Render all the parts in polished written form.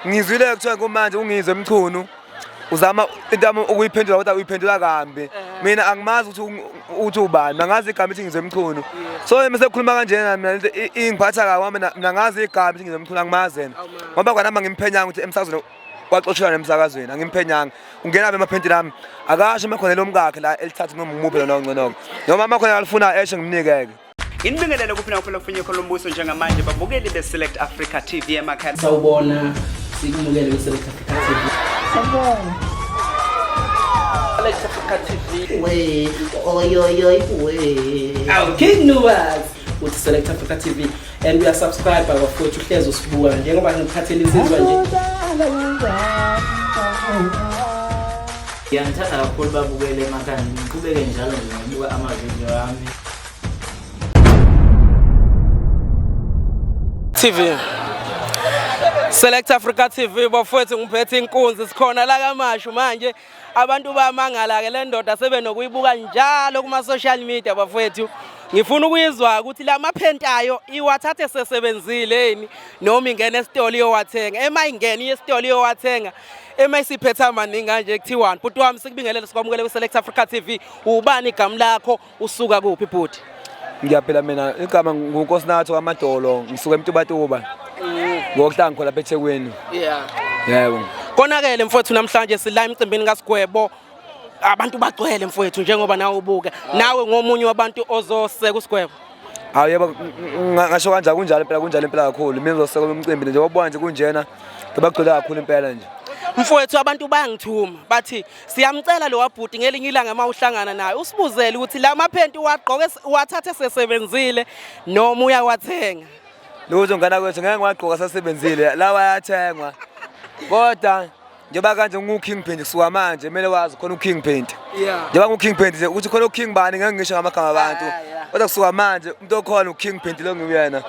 Ngizwile kuthiwa kumanje uNgizwe Mchunu uzama into yami ukuyiphendula kodwa uyiphendula kambi. Mina angimazi ukuthi uthi ubani, angazi igama ethi Ngizwe Mchunu. So uma sekukhuluma kanjena mina lento ingiphatha kabi ngoba mina ngazi igama ethi Ngizwe Mchunu, angimazi yena. Ngoba kwanami angimPhenyanga ukuthi emsakazweni waxotshelwa nemsakazweni, angimphenyanga. Ungena emaphentini ami akasho uma khona lomkakhe la elithatha noma umuphe lona ongcono-ke, noma uma khona alifuna esho ngimnike-ke. Nginibingelele kuphi nakuphi lokufunye khona umbuso njengamanje babukeli be-Select Africa TV emakhaya. Sawubona, sikumukele kwi-Select Africa TV. Sawubona. Select Africa TV. We, oyoyoy, we. Awu King Nuwas uthi Select Africa TV and we are subscribe bafowethu, uhlezi usibuka njengoba ngikuphathele insizwa nje. Ngiyanithanda kakhulu babukele emakhaya, ngiqhubeke njalo nje ngokubuka amavidiyo ami. TV. Select Africa TV bafowethu, ngiphethe inkunzi, sikhona la kaMashu manje. Abantu bamangala ke le ndoda sebenokuyibuka njalo kuma social media bafowethu. Ngifuna ukuyizwa ukuthi la maphentayo iwathathe sesebenzile yini noma ingena esitolo iyowathenga. Ema ingena iye esitolo iyowathenga. Ema isiphethe amaningi kanje kuthiwani? Bhuti wami, sikubingelele, sikwamukele kwi Select Africa TV. Ubani igama lakho, usuka kuphi bhuti? Ngiyaphila mina, igama nguNkosinathi kaMadolo, ngisuka eMtubatuba. Ngokuhlanga khona lapha eThekwini. Yebo. Konakele mfowethu, namhlanje sila emcimbini kaSigwebo. Abantu bagcwele mfowethu njengoba nawe ubuka. Nawe ngomunye wabantu ozoseka uSigwebo. Hawu yebo, ngasho kanjalo, kunjalo impela, kunjalo impela kakhulu. Mina ngizoseka umcimbi nje wabona nje kunjena, ngibagcwele kakhulu impela nje. Mfowethu, abantu bayangithuma bathi siyamcela lo wabhuti ngelinye ilanga uma uhlangana naye usibuzele ukuthi la maphenti uwagqoke uwathathe sesebenzile noma uyawathenga. Lutho ngana kwethu, ngeke ngiwagqoka sasebenzile, lawa ayathengwa. Kodwa njengoba kanje ngu-King Paint kusuka manje, kumele wazi khona u-King Paint. Njengoba ngu-King Paint nje ukuthi khona u-King bani, ngeke ngisho ngamagama abantu. Kodwa kusuka manje umuntu okhona u-King Paint lo ngiwuyena.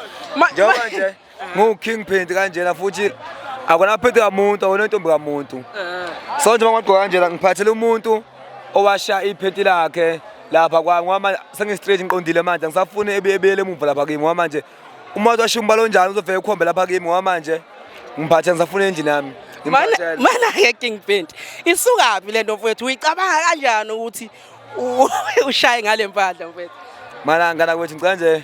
Njengoba nje ngu-King Paint kanjena futhi akona phethe kamuntu, akona intombi kamuntu. So njengoba ngwagqoka kanjena ngiphathele umuntu owasha iphenti lakhe lapha kwami, ngoba manje sengi-straight ngiqondile manje, angisafuni ebuyele emuva lapha kimi, ngoba manje uma washiya umbala onjani uzovele ukhombe lapha kimi, ngoba manje ngiphathe ngisafuna endlini yami. Mana mana ke King Paint. Isukaphi le nto mfowethu? Uyicabanga kanjani ukuthi ushaye ngale mpahla mfowethu? Mana ngana kwethu, ngicela nje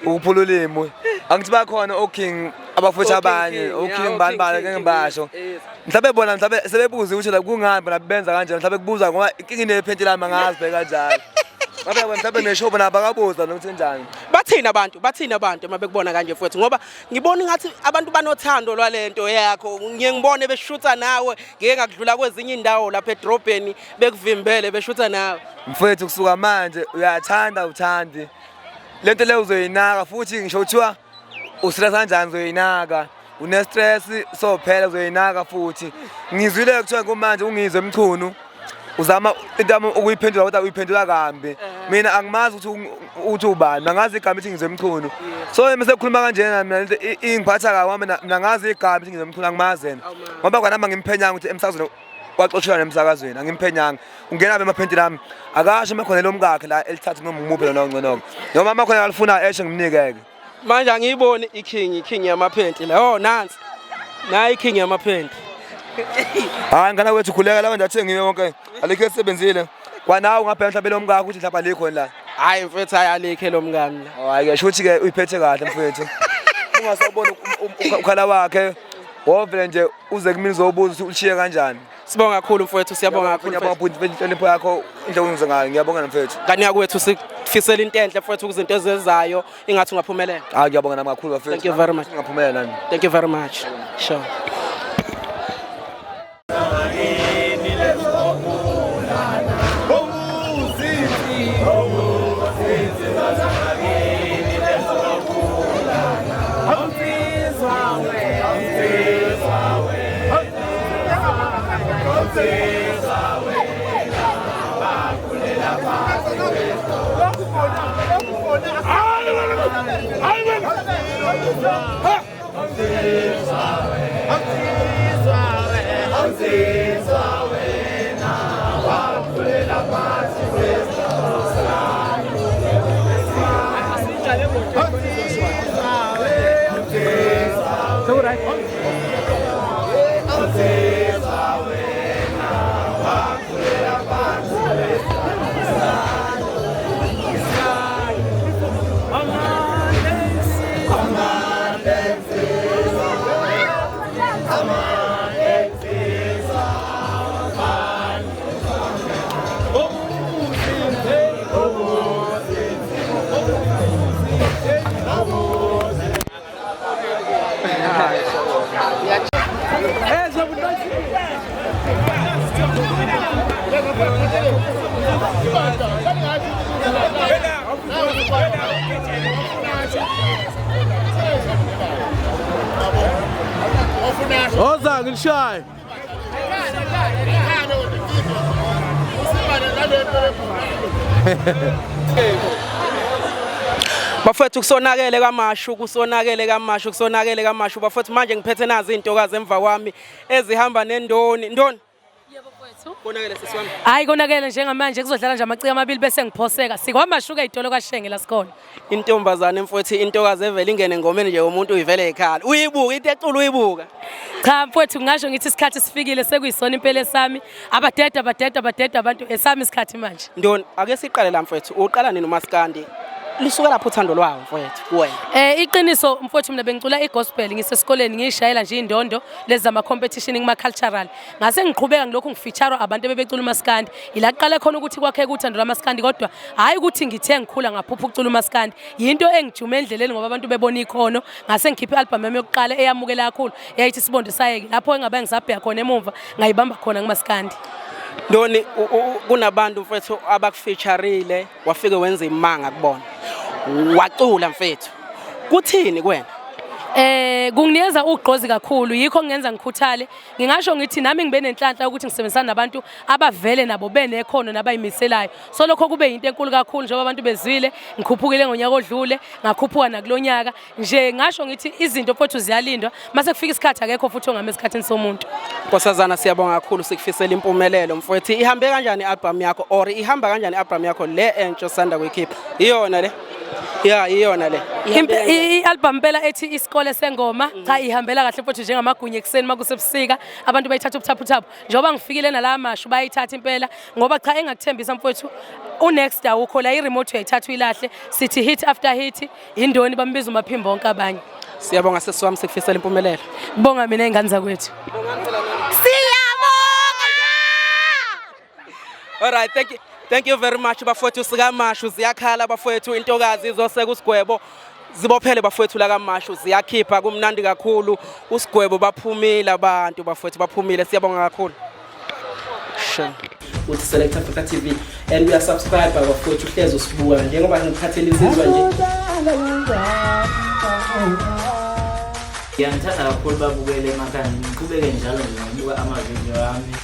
ukuphula ulimi. Angithi bakhona o-King abafowethu abanye, o-King bani bani, ngeke ngibasho. Mhlawumbe bona mhlawumbe sebebuza ukuthi la kungani bona benza kanjani, mhlawumbe kubuza ngoba inkinga inephenti lami, angazi bheka kanjalo. Ngabe mhlawumbe neshow bona bakabuza nokuthi kanjani. Bathini abantu? Bathini abantu uma bekubona kanje mfowethu? Ngoba ngibona ngathi abantu banothando lwalento yakho. Ngiye ngibone beshutha nawe, ngeke ngakudlula kwezinye indawo lapha edrobheni bekuvimbele beshutha nawe. Mfowethu, kusuka manje uyathanda uthandi. Lento leyo uzoyinaka futhi, ngisho kuthiwa ustress kanjani uzoyinaka. Une stress so phela uzoyinaka futhi. Ngizwile kuthiwa kumanje uNgizwe Mchunu uzama into yami ukuyiphendula kodwa uyiphendula kambi. Mina angimazi ukuthi uthi ubani, angazi igama ethi Ngizwe Mchunu. So uma sekukhuluma kanjena mina lento ingiphatha kabi, ngoba mina ngazi igama ethi Ngizwe Mchunu, angimazi yena. Ngoba kwanami angimphenyanga ukuthi emsakazweni waxotshelwa nemsakazweni, angimphenyanga. Ungena emaphentini ami akasho uma khona lomkakhe la elithatha noma umuphe lona ongcono-ke, noma uma khona alifuna esho ngimnike-ke. Manje angiyiboni i-king yamaphenti la. Oh nansi. Nayi i-king yamaphenti. Hayi ngana kwethu, khuleka lawa nje athengiwe wonke, alikho elisebenzile. Kwanawe ungabheka mhlawumbe lomkakho ukuthi mhlawumbe alikho la. Hayi mfethu, hayi alikho lomkami la. Hayi ke, shuthi ke uyiphethe kahle mfethu. Ungasawubona ukhala wakhe wovele nje uze kumina uzobuza ukuthi ulishiye kanjani. Sibonga kakhulu mfowethu, siyabonga kakhulu. Ngiyabonga bhuti, inhlonipho yakho, indlela ongenze ngayo. Ngiyabonga mfethu. Ngani yakwethu, sikufisela into enhle mfowethu kuzinto ezezayo, ingathi ungaphumelela. Hayi ngiyabonga nami kakhulu bafethu. Thank you very much. Ngaphumelela nami. Thank you very much. Sure. Ngilishaya, ngilishaya. Bafethu kusonakele kaMashu, kusonakele kaMashu, kusonakele kaMashu. Bafethu manje ngiphethe nazi izintokazi emva kwami ezihamba nendoni. Ndoni? Yebo mfowethu. Konakele sisi wami. Hayi konakele njengamanje kuzodlala nje amaciko amabili bese ngiphoseka. SikwaMashu ke itolo kaShenge la sikhona. Intombazane mfowethu intokazi evele ingene engomeni nje umuntu uyivele ekhala. Uyibuka into ecula uyibuka. Cha mfowethu ngingasho ngithi isikhathi sifikile sekuyisona impela esami. Abadeda abadeda abadeda abantu esami isikhathi manje. Ndoni ake siqale la mfowethu. Uqala nini umaskandi? Lisuka lapho uthando lwawo mfowethu kuwena. Iqiniso mfowethu mina bengicula igospel ngisesikoleni ngiyishayela nje indondo lezi zama competition kuma cultural. Ngase ngiqhubeka ngilokhu ngifeature abantu ebebecula umaskandi. Ila kuqale khona ukuthi kwakheka uthando lwamaskandi kodwa hayi ukuthi ngithe ngikhula ngaphupha ukucula umaskandi. Yinto engijume endleleni ngoba abantu bebona ikhono. Ngase ngikhipha i-album yami yokuqala eyamukela kakhulu yayithi Sibondo Sayeke lapho engabe ngisabheka khona emumva ngayibamba khona kumaskandi. Ndoni kunabantu mfethu abakufeatureile wafike wenza imanga kubona. Wacula mfethu. Kuthini kuwena? Kunginikeza ugqozi kakhulu yikho ngingenza ngikhuthale. Ngingasho ngithi nami ngibe nenhlanhla ukuthi ngisebenzisana nabantu abavele nabo benekhono nabayimiselayo. So lokho kube yinto enkulu kakhulu njengoba abantu bezwile ngikhuphukile ngonyaka odlule ngakhuphuka nakulonyaka nje ngasho ngithi izinto mfowethu ziyalindwa mase kufika isikhathi akekho futhi ongama esikhathini somuntu. Nkosazana siyabonga kakhulu sikufisela impumelelo mfowethu. Ihambe kanjani i-album yakho or ihamba kanjani i-album yakho le entsha osanda kuyikhipha? Iyona le? Ya iyona le. I-album impela ethi isikole sengoma cha ihambela kahle mfowethu njengamagunya ekuseni makusebusika abantu bayithatha ubuthaphuthaphu njengoba ngifikile nala mashu bayithatha impela ngoba cha engakuthembisa mfowethu unext awukho la i-remote uyayithatha uyilahle sithi hit after hit indoni bambiza umaphimbo onke abanye. Siyabonga sisi wami sikufisela impumelelo. Kubonga mina ingane zakwethu. All right, thank you. Thank you very much bafowethu sikaMashu ziyakhala bafowethu intokazi izoseka usigwebo. Zibophele bafowethu la kaMashu ziyakhipha kumnandi kakhulu usigwebo baphumile abantu bafowethu baphumile siyabonga kakhulu. Sure. Uthi Select Africa TV and we are subscribe bafowethu uhlezi usibuka njengoba ngikhathele insizwa nje. Ngiyanithanda kakhulu babukele emakhaya, ngiqhubeke njalo nje nokubuka amavidiyo ami.